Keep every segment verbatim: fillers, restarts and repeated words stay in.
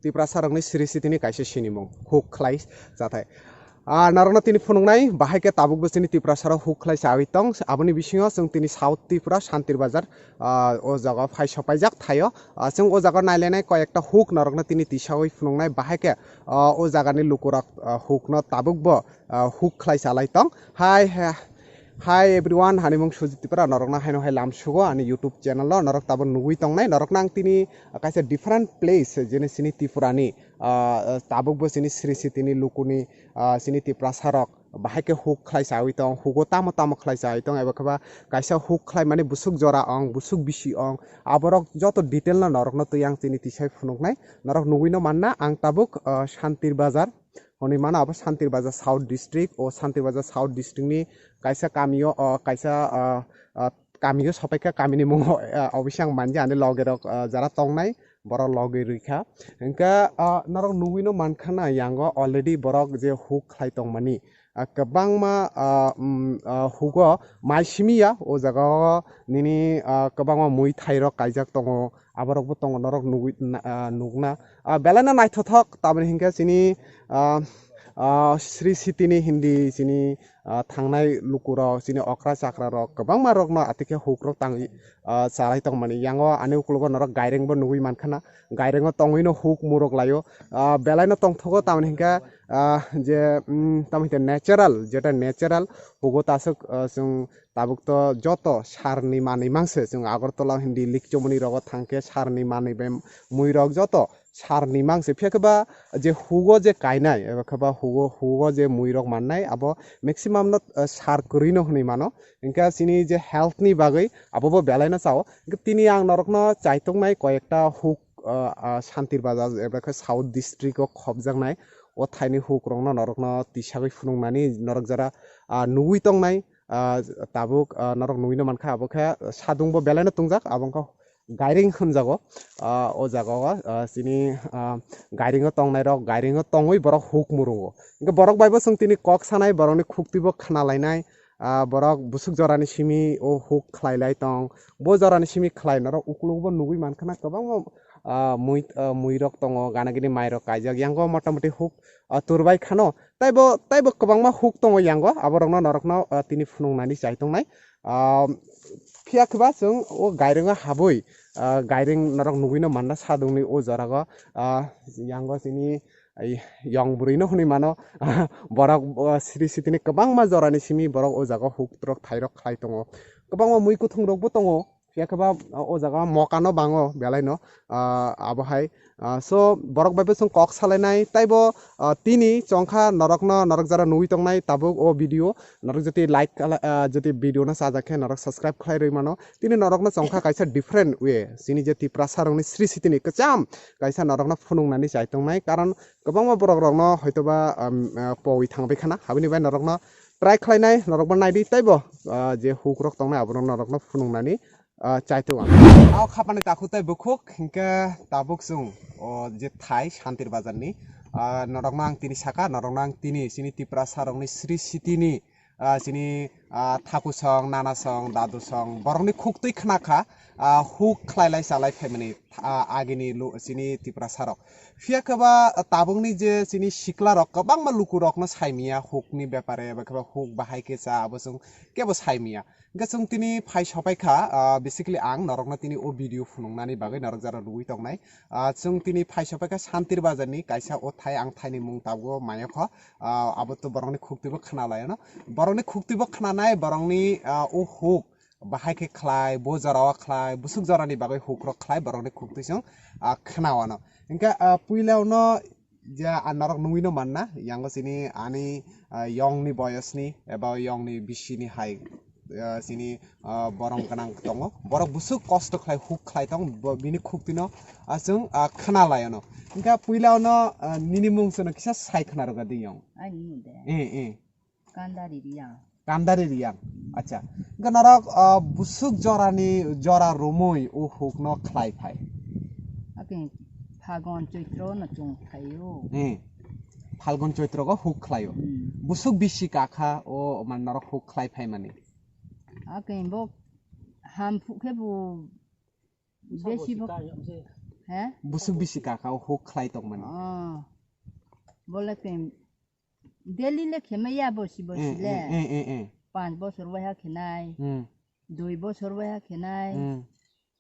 Tiprasa rokni sri sitini kaisa sinimung huk khlai chathai. Ah, norokno tini phunuknai, bahai khe tabukbo chini Tiprasa rok huk khlai chawi tong. Aboni bisingo chwng tini South Tripura, Santir Bazar, ah, o jaga phai sopaijak thaio. Ah, chwng o jaga nailainai koi ekta huk norokno tini tisawi phunuknai, bahai khe, ah, o jagani lukurok, ah, hukno tabukbo, ah, huk khlai chalai tong. Hai, ha-, hi everyone, ani mung Sujit Tripura, norokno haino hai lam sugo ani YouTube channel o, norok tabuk nugwi tongnai, norokno ang tini kaisa different place, jene chini Tripura ni, ah, tabukbo chini sri sitini lukuni, ah, chini Tiprasa rok bahai khe huk khlai chawi tong, hugo tamo tamo khlai chawi tong, eba kheba kaisa huk khlai mani busuk jora ong, busuk bisi ong, aborok joto detail no norokno twi ang tini tisai phunuknai, norok nugwi no manna ang tabuk, ah, Santir Bazar. Hwnwi mano abo Santir Bazar South District, o Santir Bazar South District ni kaisa kamio, o kaisa, ah, ah, kamio sopaikha, kamini mungo, ah, obviously ang manja ani loge rok, ah, jara tongnai, borok loge rwikha. Hwnkhe, ah, norok nugwino mankha na yango already borok je huk khlai tongmani, ah, kwbangma, ah, mm, ah, hugo mai simi ya o jaga o nini, ah, kwbangma mui thairok kaijak tongo. Aborokbo tongo norok nugwi, na-, ah, nukna. Ah, belai no naithothok, tamoni hinkhe chini, ah, ah, Sri Sitini hindi chini, ah, thangnai lukurok, chini okra chakra rok, kwbangma rokno atikhe hukrok tangwi, ah, chalai tongmani. Yango ani ukologo norok gairengbo nugwi mankha na, gairengo tongwino huk murok laio. Ah, belai no tongthogo, tamoni hinkhe, ah, je, mm, tamo hinkhe natural, jeta natural, hugo tasuk, ah, chwng tabuk to joto sarni manwi mangse, chwng Agartala hindi Likchomoni rogo thangkhe sarni manwi bai mui rok joto sarni mangse. Phiya khe ba je hugo je kainai, eba khe ba hugo, hugo je mui rok mannai, abo maximum no, eh, sar kwrwi no hwnwi mano. Hinkhe chini je health ni bagwi abo bo belai no chao. Hinkhe tini ang norok no chaitok nai koi ekta huk, eh, ah, Santir Bazar, eba khe South District o khopjak nai. O thaini huk rok no norok no tisagwi phunuk nani norok jara, ah, nugwi tong nai. Ah, tabuk, ah, norok nugwino mankha, abo khe sadungbo belaino tongjak, abo wngkha gairing hwnjago. Ah, o jagao, ah, chini, ah, gairingo tongnairok, gairingo tongwi borok huk murungo. Hinkhe borok baibo chwng tini kok sanai, borokni khuktibo khna lainai, ah, borok busuk jorani simi o huk khlai lai tong, bo jorani simi khlai norok ukulukbo nugwi mankha na kwbangma, ah, mui, ah, muirok tongo, gana gini mairok kaijak, yango motamoti huk, ah, turbai khano. Taibo, taibo kwbangma huk tongo yango, aborokno norokno, ah, tini phunuknani chai tongnai. Ah, phiya khe ba chwng o gairingo habwi, ah, gairing norok nugwino manna sadungni o jorao, ah, yango chini, ai, yong bwrwino hwnwi mano. Borok, ah, sri sitini kwbangma jorani simi borok o jagao huk rok thairok khlai tongo. Kwbangma mui kuthungrokbo tongo. Phiya khe ba, o jaga mokano bango belai no, ah, abo hai. Ah, so borok bai bo chwng kok salainai, taibo, ah, tini chongkha norokno, norok jara nugwi tongnai tabuk o video, norok jodi like kala-, ah, jodi video no chajak khe norok subscribe khlai rwi mano. Tini norokno chongkha kaisa different way, chini je Tiprasa rokni sri sitini kwcham kaisa norokno phunuknani chai tongnai, karon kwbangma borok rokno hoitoba, um, ah, powi thangbai khana, habini bai norokno try khlainai, norokbo naidi taibo, ah, je huk rok tongnai aborok norokno phunuknani, ah, chaitok ang. Ao khapani takhuk tei bukhuk hinkhe tabuk chwng o je thai Santir Bazar ni, ah, norokno ang tini saka, norokno ang tini chini Tiprasa rokni sri sitini, ah, chini, ah, thaku song, nana song, dadu song, borokni khuktwi khna kha, ah, huk khlai lai chalai phaimani, ah, agini lu-, chini Tiprasa rok. Phiya khe ba tabukni je chini sikla rok kwbangma luku rokno saimiya hukni bepare, eba khe ba huk bahai khe cha abo chwng kebo saimiya. Hwnkhe chwng tini phai sopai kha, ah, basically ang norokno tini o video phunuknani bagwi norok jara nugwi tongnai. Ah, chwng tini phai sopai kha Santir Bazar ni kaisa o thai, ang thaini mung tabgo maya kho. Ah, abo to borokni khuktibo khna laio no. Borokni khuktibo khnanai, borokni, ah, o huk bahai khe khlai, bo jorao khlai, busuk jorani bagwi huk rok khlai, borokni khuktwi chwng, ah, khna wano. Hwnkhe, ah, puila no je, ah, norok nugwino manna, yango chini ani, ah, yongni boyosni eba yongni bisini hai, ah, chini, ah, borom gwnang tongo. Borok busuk kosto khlai, huk khlai tong, bo-, bini khuktwino, ah, chwng, ah, khna laiono. Hwnkhe puila no, ah, nini mung chwngno kisa sai khna rwgadi yong. Ani mung de. Eh, eh. Kandari Riyang. Kandari Riyang. Acha. Hwnkhe norok, ah, busuk jorani, jora romwi o hukno khlai phai. Ake Phagun Choitro no chwng phaio. Hmm. Phalgun Choitro go huk khlaio. Hmm. Busuk bisi kakha o man norok huk khlai phai mani. Ake bo ham phuk khe bo besi bo. He? Busuk bisi kaka o huk khlai tongmani. Oh. Bole khe daily le khemaya bosi bosi Eh, le. eh, eh, eh, eh. Panch bosor waiha khenai. Hmm. Dui bosor waiha khenai. Hmm.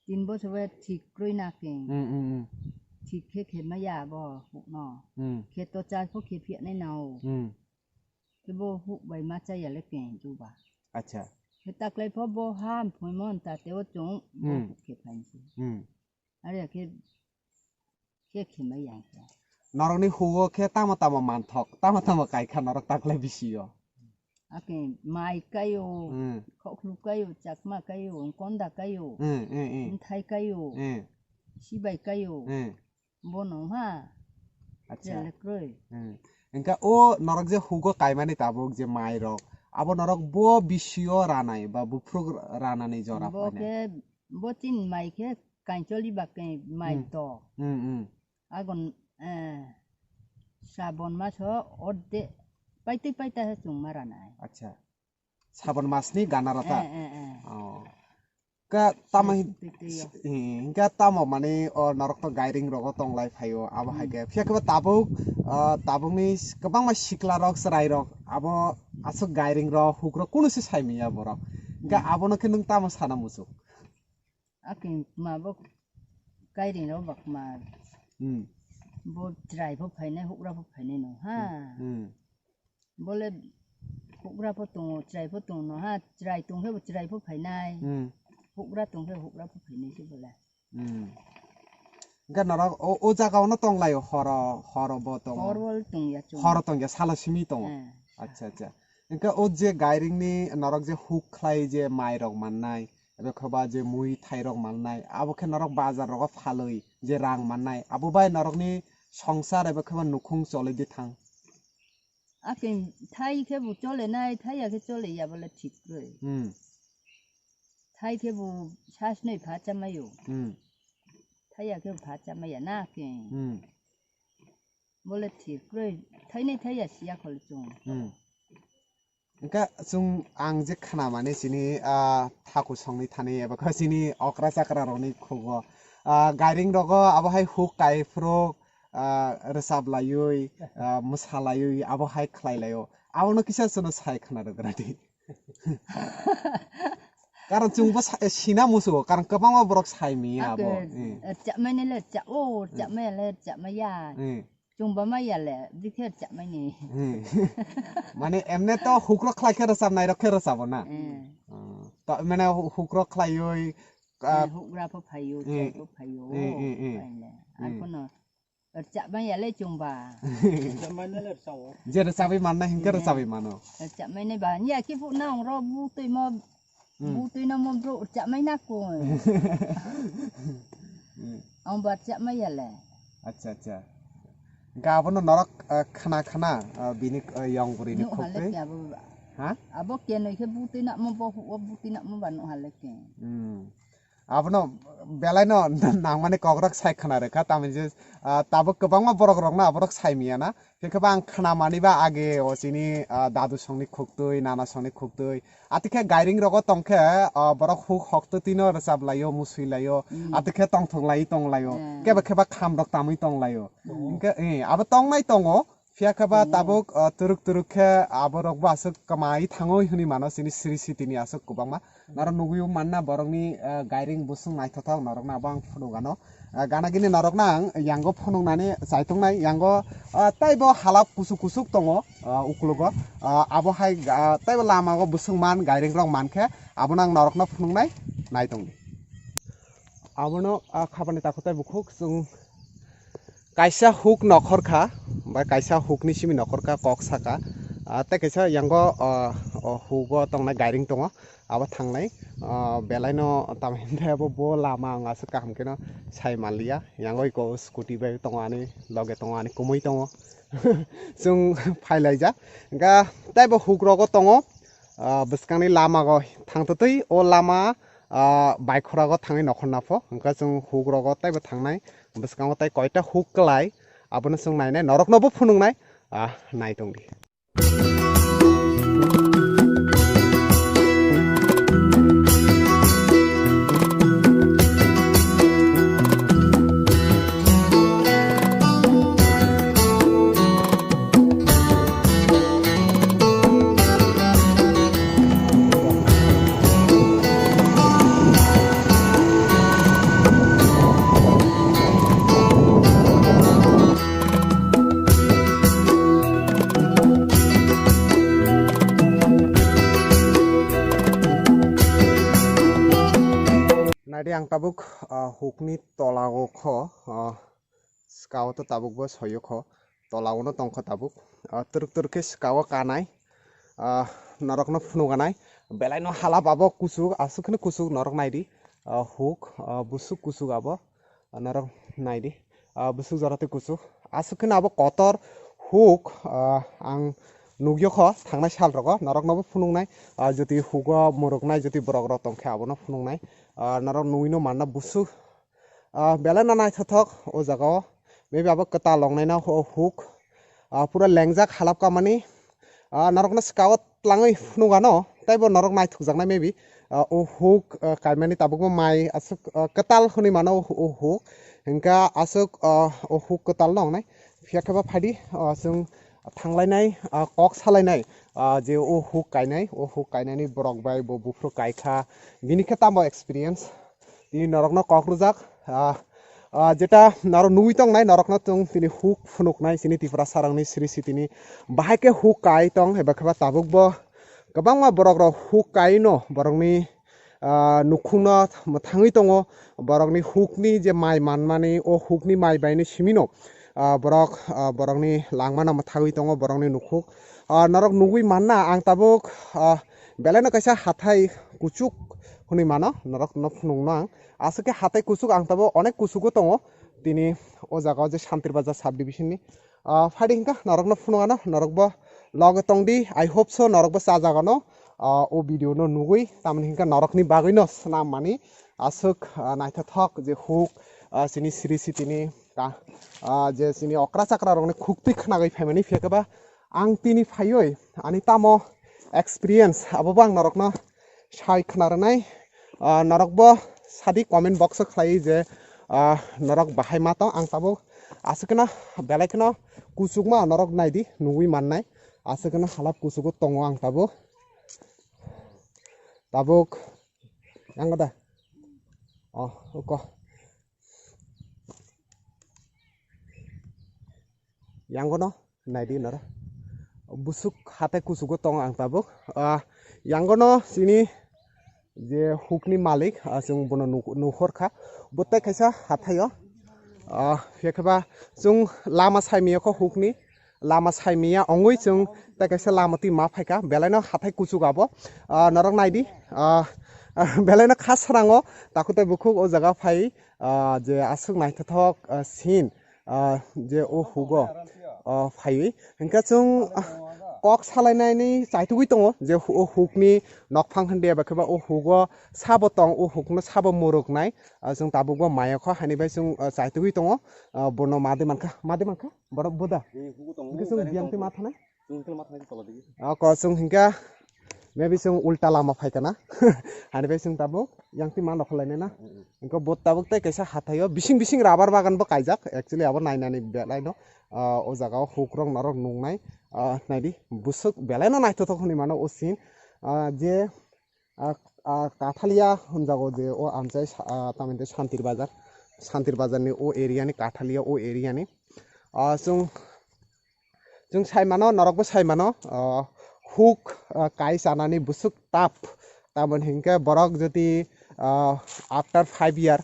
Tin bosor waiha thik kroi na khe. Hmm, hmm, hmm. Thik khe khemaya bo hukno. Hmm. Khe to char pho khe phiyanai nao. Hmm. Khe bo huk bai ma chaya le khe juba. Acha. Khe taklai pho bo ham phoimon ta teo chung bo Hmm. huk khe phainsi. Hmm. Are khe, khe khemai yang khe. Norokni hugo khe tamo tamo manthok, tamo tamo kaikha norok taklai bisio. Ake mai kayo, Hmm. khokhlu kayo, chakma kayo, konda kayo, Hmm, eh, eh. Mthai kayo, Hmm. sibai kayo. Hmm. Bono ha. Acha. Chele kroi. Hmm. Engka o norok je hugo kaimani tabuk je mai rok, abo norok bo bisio ranai ba buphuruk ranani jora Bo phainai. Khe, bo tin mai khe Kaincholi ba khe mai Hmm. to. Hmm, hmm. Agon, eh, Srabon maso odde paitwi paita he chungma ranai. Acha. Srabon masni gana rata. Eh, eh, eh. Oh. Ka tamo Yes, hin-, twi twi yo. Eh, hingka tamo mani o norok to gairing rogo tonglai phaio abo Hmm. hai khe. Phiya khe bo tabuk, ah, tabukni s-, kwbangma sikla rok chwrai rok abo aswk gairing rok huk rok kunu se sai manya borok. Hingka Hmm. abono khe nwng tamo sana muchuk? Ake ma bo kairing rok bak ma Hmm. bo chwrai pho phainai, hukra pho phainai no ha. Hmm. Hmm. Bole hukra pho tongo, chwrai pho tongo no ha, chwrai tong khe bo chwrai pho phainai. Hmm. Hukra tong khe hukra pho phainai se bole. Hmm. Hingke norok o, o jaga o no tong lai o horo, horo bo tongo. Hor wal tong ya chung. Horo tong ya, salo simi tongo. Eh. Acha, acha. Hingke o je gairing ni norok je huk khlai je mai rok mannai, ebe khe ba je mui thai rok mannai, abo khe norok bazar rogo phalwi je rang mannai, abo bai norok ni songsar ebe khe ba nukhung cholwi di thang. Ake thai khe bo chole nai, thai ya khe chole ya bole thik kroi. Hmm. Thai khe bo sas nei pha chamayo. Hmm. Thai ya khe bo pha chamaya na ke. Hmm. Bole thik kroi, thai nei thai ya siya khol chung. Hmm. Engka chwng ang je khna mani chini, ah, thaku songni thani eba khe chini okra chakra rokni khugo, ah, gairing rogo abo hai huk kai phuru, ah, rwchap laiwi, ah, mwsa laiwi abo hai khlai laio. Abono kisa chwngno sai khna rwgra di. Karon chwngbo sa-, sina musugo, karon kwbangma borok sai manya abo. Ake, Eh. eh, chapmani le cha-, o, Hmm. chapmaya le chapmaya. Eh. Chwngba maya le, bikhe chapmani. Hmm. Mane emne to hukrok khlai khe rwchapnai rok khe rwchabo na? Eh. Hmm. To mane hu-, hukrok khlaiwi, ah, Eh, hukra pho phaio, eh, chai pho phaio, eh, eh, eh. Paile. Hmm. Ang kono rwchapmaya le chwngba. Je rwchabwi manna hinkhe Eh. rwchabwi mano. Rwchapmani ba, nya ki phu na ong ro bu twi mo Hmm. Butwi no mo bro chapmai na koi. Hmm. Ang ba chapmai ya le. Acha, acha. Ga abono norok, ah, khana khana, ah, bini, ah, yong bwrwi ni khok twi. Nuh hale ke abo ba. Ha? Abo ke noi khe butwi na mo bo hu-, o butwi na mo ba nuh hale ke. Hmm. Abono belai no nangmani kokrok sai khna rwkha, tamni je, ah, tabuk kwbangma borok rok no aborok sai manya na. Khe khe ba ang khna mani ba age o chini, ah, dadu songni khuktwi, nana songni khuktwi. Ati khe gairing rogo tong khe, ah, borok huk hok twtwi no rwchap laio, musui laio. Hmm. Ati khe tongthok lai tong laio. Hmm. Kebo khe ba kham rok tamwi tong laio. Hmm. Hingkhe, eh, abo tongnai tongo. Phiya khe ba Hmm. tabuk, ah, turuk turuk khe abo rok bo aswk kwmai thango hwnwi mano chini sri sitini aswk kwbangma. Naro nugwi manna borokni, ah, gairing busung naithothok norokno abo ang phunukgano. Ah, gana gini norokno ang yango phunuknani chaitongnai, yango, ah, teibo halap kusuk kusuk tongo, ah, uklogo. Ah, abo hai, ah, teibo lamao busung man, gairing rok mankhe abono ang norokno phunuknai, naitongdi. Abono, ah, khapani takhuk tei bukhuk chwng Kaisa huk nokhor kha, bai kaisa hukni simi nokhor kha, kok saka. Ah, tei kaisa yango, ah, o hugo tongnai gairing tongo, abo thangnai. Ah, belaino tamo himde abo bo lama ang aswk kaham kheno sai manliya. Yango iko scooty bai tongo ani loge tongo ani kumui tongo. Chwng phailaijak. Hingkha teibo huk rogo tongo. Ah, bwskangni lamago thangtwtwi o lama, ah, baikhorago thangwi nokhorna pho. Hingkha chwng huk rogo teibo thangnai. Bwskango tei koita huk kwlai, abono chwng nainai, norokno bo phunuknai, ah, naitongdi. Tei ang tabuk, ah, hukni tola o kho, ah, ska o to tabuk bo soyo kho, tola o no tong kho tabuk. Ah, twrwk twrwk khe ska o kanai, ah, norok no phunuk anai. Belai no hala babo kuchuk, aswk kheno kuchuk norok nai di. Ah, huk, ah, busuk kuchuk abo, ah, norok nai di. Ah, busuk jora tei kuchuk. Aswk kheno abo kotor huk, ah, ang nugyo kho thangnai sal rogo norok no bo phunuk nai. Ah, jodi hugo muruk nai, jodi borok rok tong khe abo no phunuk nai. Ah, norok nugui no manna busuk. Ah, belai no naithothok o jaga o. Maybe abo kwtal ong nai na o huk. Ah, pura lengjak halap kamani. Ah, norok no ska o tlangwi phunuk ano, tei bo norok naithok jaknai maybe. Ah, o huk, ah, kaimani tabuk bo mai aswk, ah, kwtal hwnwi mano o hu-, o huk. Hinkha aswk, ah, o huk kwtal no ong nai. Phiya khe ba phai di, ah, chwng thanglainai, ah, kok salainai, ah, je o huk kainai, o huk kainani borok bai bo buphuru kai kha. Bini khe tamo experience? Tini norokno kok rwjak, ah, ah, jeta norok nugui tongnai, norokno chwng tini huk phunuknai chini Tiprasa rokni siri sitini. Bahai khe huk kai tong, eba khe ba tabuk bo kwbangma borok rok huk kai no, borokni, ah, nukhungno mwthangwi tongo, borokni hukni je mai manmani, o hukni mai baino simino, ah, borok, ah, borokni langmano mwthagwi tongo, borokni nukhuk. Ah, norok nugui manna ang tabuk, ah, belai no kaisa hathai kuchuk hwnwi mano, norok no phunukno ang. Aswk khe hathai kuchuk ang tabuk onek kuchugo tongo tini o jaga o je Santir Bazar sub division ni. Ah, phai di hinkha norok no phunuk ano, norok bo loge tong di, I hope so norok bo cha jaga no, ah, o video no nugui, tamni hinkha norok ni bagwi no swnam mani aswk, ah, naithothok je huk, ah, chini siri sitini ka, ah, je chini okra chakra rokni khukti khwnagwi phaimani, phiya khe ba ang tini phaiwi ani tamo experience abo bo ang norokno sai khna rwnai. Ah, norok bo sadi comment box o khlai je, ah, norok bahai ma tong, ang tabuk aswk kheno belai kheno kuchukma norok nai di nugui mannai, aswk kheno halap kuchugo tongo ang tabuk. Tabuk yang da. Oh, uko. Yangono naidi nara. Busuk hatai kusugo tong ang tabuk. Ah, yangono sini je hukni malik, ah, chwng bono nu-, nuhor kha. Bo tei kaisa hathaio. Ah, phiya khe ba chwng lama saimiyakho hukni. Lama saimiya ongwi chwng tei kaisa lama twi ma phaikha. Belaino hathai kuchuk abo. Ah, norok naidi. Ah, ah, belaino kha srango. Takhuk tei bukhuk o jaga phai. Ah, je aswk naithothok, ah, scene. Ah, je o hugo, ah, phaiwi. Hinkhe chwng, ah, kok salainaini chaitugwi tongo je hu-, o hukni nokphang hwnde eba khe ba o hugo sabo tong, o hukno sabo muruknai. Ah, chwng tabukbo mayokho, haini bai chwng, ah, chaitugwi tongo. Ah, bono madi mankha, madi mankha? Borok boda? Hinkhe chwng biyang twi ma thanai? Chwng hwnkhe ma thangwi tola digi. O ko chwng hwnkhe maybe chwng ulta lama phaikha na. Hani bai chwng tabuk yang twi ma nokho lainai na. Mm, mm. Hwnkhe bo tabuk tei kaisa hathaio bising bising rubber bagan bo kaijak. Actually abo nainani belai no, ah, o jaga o hukrok norok nungnai. Ah, naidi busuk belai no naithothok hwnwi mano o scene. Ah, je ah, ah, Kathalia hwnjago je o amchai sa-, ah, tamoni Santir Bazar, Santir Bazar ni o area ni Kathalia o area ni. Ah, chwng, chwng sai mano, norok bo sai mano, ah, huk, ah, kai chanani busuk tap, tamoni hinkhe borok jodi, ah, after five year,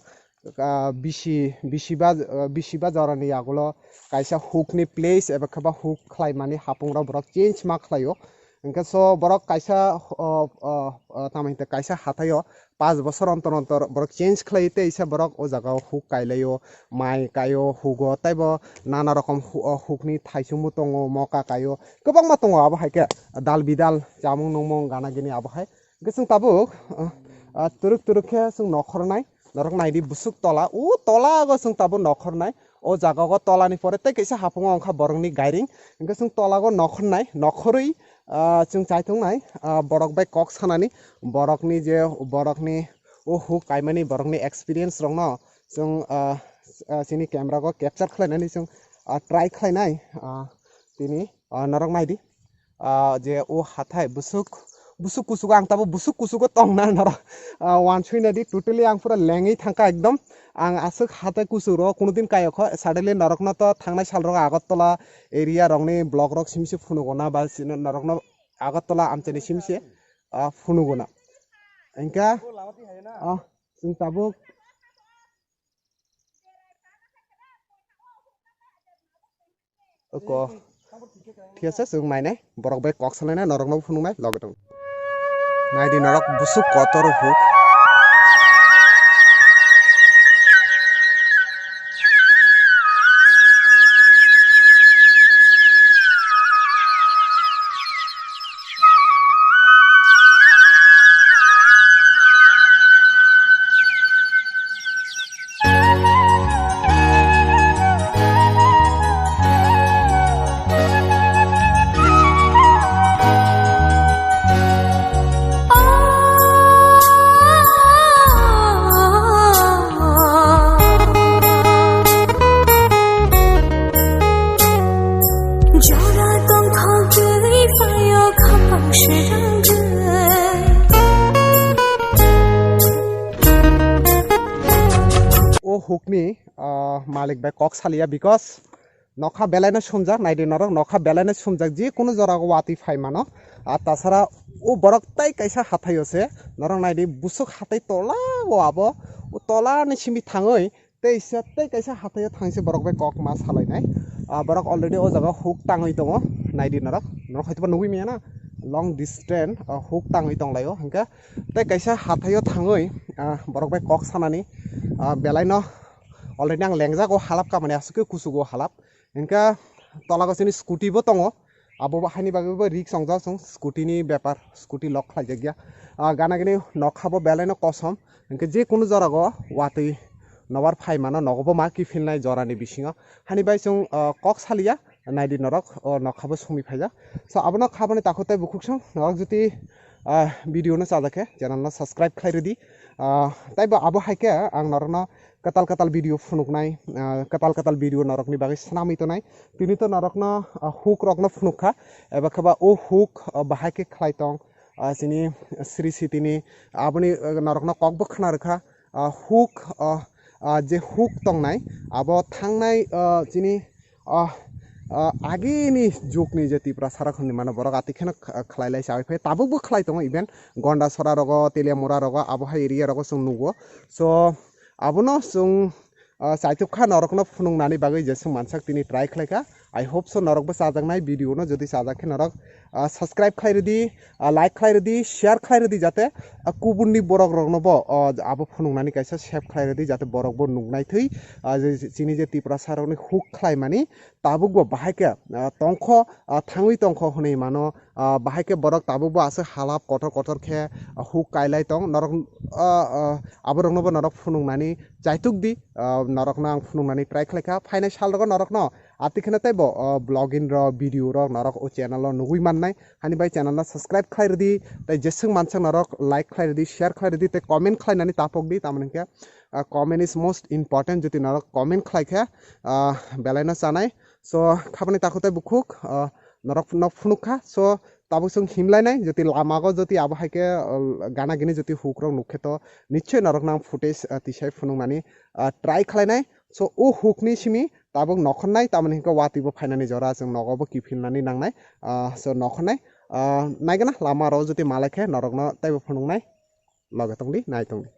ah, bisi, bisi ba, ah, bisi ba jorani yagulo kaisa hukni place eba khe ba huk khlaimani hapungrok borok change ma khlaio. Hinkhe so borok kaisa, o, o, o, tamo hinte kaisa hathaio panch bosor ontor ontor borok change khlai tei se borok o jaga o huk kailaio, mai kaio, hugo teibo nana rokom hu-, o hukni thaichungbo tongo, moka kaio, kwbangma tongo abo hai khe dal bidal chamung nungmung gana gini abo hai. Hwnkhe chwng tabuk, ah, ah, twrwk twrwk khe chwng nokhornai, norok naidi busuk tola, o tola go chwng tabuk nokhornai, o jaga go tola ni pore tei kaisa hapung o wngkha borok ni gairing, hwnkhe chwng tola go nokhornai, nokhorwi, ah, chwng chaitung nai, ah, borok bai kok sanani, borok ni je, borok ni o huk kaimani borok ni experience rok no chwng, ah, ah, chini camera go capture khlainani chwng, ah, try khlainai, ah, tini, ah, norok naidi. Ah, je o hathai busuk, busuk kusugo ang tabuk busuk kusugo tongna norok, ah, wansui nadi totally ang pura lengwi thangkha ekdom. Ang aswk hathai kusuk ro kunudin kayokho, suddenly norokno to thangnai sal rogo Agartala area rokni vlog rok simi se phunugo na ba sino norokno Agartala amchaini simi se, ah, phunugo na. Engka, ah, Chwng tabuk. Oko. Thik ase, chwng nainai. Borok bai kok salainai, norokno phunuknai, loge tong. Naidi norok busuk kotor huk. Jora tongthok twi phaio khaphang srang twi. O hukni, ah, malik bai kok saliya, because nokha belaino sumjak, naidi norok, nokha belaino sumjak, je kunu jora o watwi phai mano. Ar tasara o borok tai kaisa hathaio se, norok naidi busuk hathai tola o abo, o tola ni simi thangwi tei se tei kaisa hathaio thangse borok bai kok ma salainai. Ah, borok already o jaga huk tangwi tongo, naidi norok, norok hoitoba nugwi manya na, long distance, ah, huk tangwi tonglaio, hwnkhe tei kaisa hathaio thangwi, ah, borok bai kok sanani, ah, belaino already ang lengjak o halap kamani aswk kuchuk o halap. Hingke tola o chini scooty bo tongo, abo bo haini bagwi bo risk wngjak chwng scooty ni bepar, scooty lock khlaijakya. Ah, gana gini nokha bo belaino kosom, hingke je kunu jora o watwi nobar phai mano, nogo bo ma kiphilnai jorani bisingo. Hani bai chwng, ah, kok saliya, naidi norok, o nokha bo sumi phaijak. So, abono khabani takhuk tei bukhuk song, norok jodi, ah, video no chajak khe channel no subscribe khlai rwdi. Ah, tei bo abo hai khe ang norokno kwtal kwtal video phunuknai, ah, kwtal kwtal video norokni bagwi swnamwi tonai. Tini to norokno, ah, hook rokno phunuk kha, eba khe ba o hook, ah, bahai khe khlai tong, ah, chini Sri Siti ni, aboni, ah, norokno kok bo khna rwkha, ah, hook, ah, ah, je hook tongnai, abo thangnai, ah, chini, ah, ah, agini jugni je Tiprasa rok hinwi mano, borok ati kheno kh-, khlai lai chawi phai, tabuk bo khlai tongo, even Gondasora rogo, Teliamura rogo, abo hai area rogo chwng nugo. So, abono chwng, ah, chaitok kha norokno phunuknani bagwi je chwng mansak tini try khlai kha. I hope so norokbo chajaknai video no, jodi chajak khe norok, ah, subscribe khlai rwdi, ah, like khlai rwdi, share khlai rwdi, jate, ah, kubunni borok rokno bo, ah, abo phunuknani kaisa save khlai rwdi, jate borok bo nuknai thwi, ah, je chini je Tiprasa rokni hook khlai mani tabuk bo bahai khe, ah, tongkho, ah, thangwi tongkho hwnwi mano, ah, bahai khe borok tabuk bo aswk halap kotor kotor khe, ah, hook kailai tong norok, ah, ah, abo rokno bo norok phunuknani chaitok di, ah, norokno ang phunuknani try khlai kha. Phainai sal rogo norokno ati kheno teibo, ah, vlogging rok, video rok norok o channel o nugwi mannai. Hani bai channel no subscribe khlai rwdi, tei jeswk mansak norok like khlai rwdi, share khlai rwdi, tei comment khlainani tapok di, tamoni hwnkhe, ah, comment is most important, jodi norok comment khlai khe, ah, belai no chanai. So, khabani takhuk tei bukhuk, ah, norok no phunuk kha. So, tabuk chwng himlainai, jodi lama go jodi abo hai khe, ah, gana gini jodi hook rok nuk khe to nichoi norok nang footage, ah, tisai phunuknani, ah, try khlainai. So, o hook ni simi tabuk nokhornai, tamoni hwnkhe watwi bo phainani jora, chwng nogo bo kiphilnani nangnai. Ah, so, nokhornai, ah, naigana lama rok jodi malai khe norokno teibo phunuknai, loge tongdi, nai tongdi.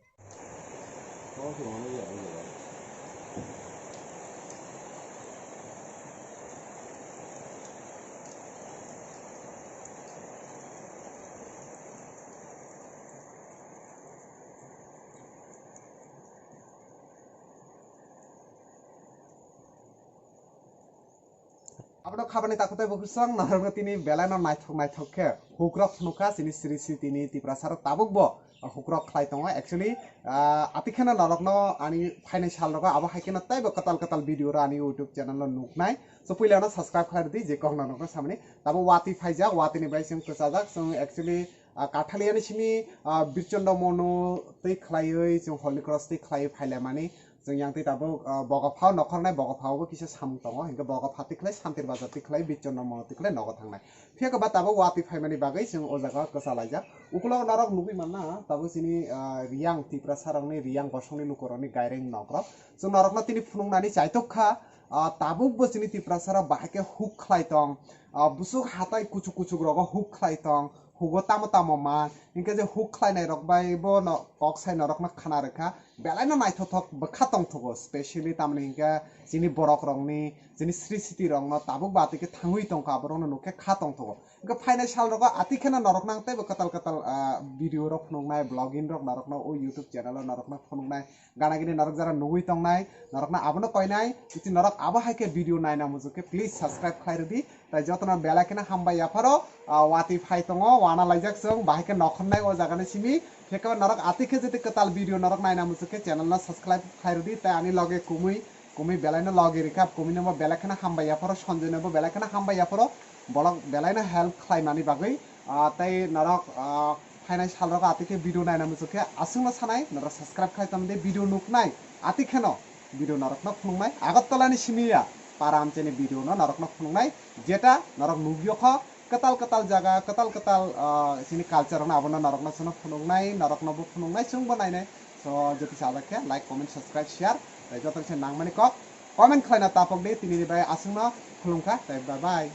Abono khabani takhuk tei bukhuk song norokno tini belai no naithok naithok khe hook rok phunuk kha chini Sri Siti ni Tiprasa rok tabuk bo hook rok khlai tongo. Actually, ah, ati kheno norokno ani phainai sal rogo abo hai kheno teibo kwtal kwtal video rok ani YouTube channel o nuknai. So puila no subscribe khlai rwdi je kok norokno samani. Tabuk watwi phaijak, watwi ni bai chwng kwchajak. Chwng actually, ah, Kathaliani simi, ah, Birchondro mono twi khlaiwi chwng Holy Cross twi khlaiwi phailaimani. Chwng yang twi tabuk, ah, Bogopha nokhornai, Bogopha bo kisa samung tongo, hinkhe Bogopha twi khlai Santir Bazar twi khlai Birchondro mono twi khlai nogo thangnai. Phiya khe ba tabuk watwi phaimani bagwi chwng o jaga kwchalaijak. Ukulok norok nugwi manna tabuk chini, ah, Riyang Tiprasa rokni, Riyang bosongni lukurokni gaireng nok rok. Chwng norokno tini phunuknani chaitok kha, ah, tabuk bo chini Tiprasa rok bahai khe hook khlai tong, ah, busuk hatai kuchuk kuchuk rogo hook khlai tong. hugo tamo tamo ma, hinkhe je huk khlainai rok bai bo no kok sai norok no khana rwkha, belai no naithothok bwkha tongthogo, specially tamni hinkhe chini borok rokni, chini sri siti rok no tabuk ba twi khe thangwi tongkha, aborok no nukkhe kha tongthogo. Hinkhe phainai sal rogo ati kheno norok nang teibo kwtal kwtal, ah, video rok phunuknai, vlogging rok norok no o YouTube channel o norok no phunuknai, gana gini norok jara nugwi tongnai, norok no abono koinai, jodi norok abo hai khe video naina muchuk khe please subscribe khlai rwdi. Tai jotono belai kheno hambai yapharo, ah, watwi phai tongo, wana laijak chwng, bahai khe nokhornai o jagani simi. Phiya khe norok ati khe jodi kwtal video norok naina muchuk khe channel no subscribe khlai rwdi, tai ani loge kumui, kumui belai no loge rikha, kumui no bo belai kheno hambai yapharo, Sanjay no bo belai kheno hambai yapharo, bolok belai no help khlai mani bagwi. Ah, tai norok, ah, phainai sal rogo ati khe video naina muchuk khe aswk no sanai, norok subscribe khlai tongdi, video nuknai ati kheno video norok no phunuknai, Agartala ni simi ya, para amchai ni video no norok no phunuknai, jeta norok nugyo kho, kwtal kwtal jaga, kwtal kwtal, ah, chini culture rok no abono norok no chwngno phunuknai, norok no bo phunuknai, chwng bo nainai. So, jodi sajak khe like, comment, subscribe, share, tei joto se nangmani kok comment khlaina tapok di, tini ni bai aswkno khulumkha, tei bye bye.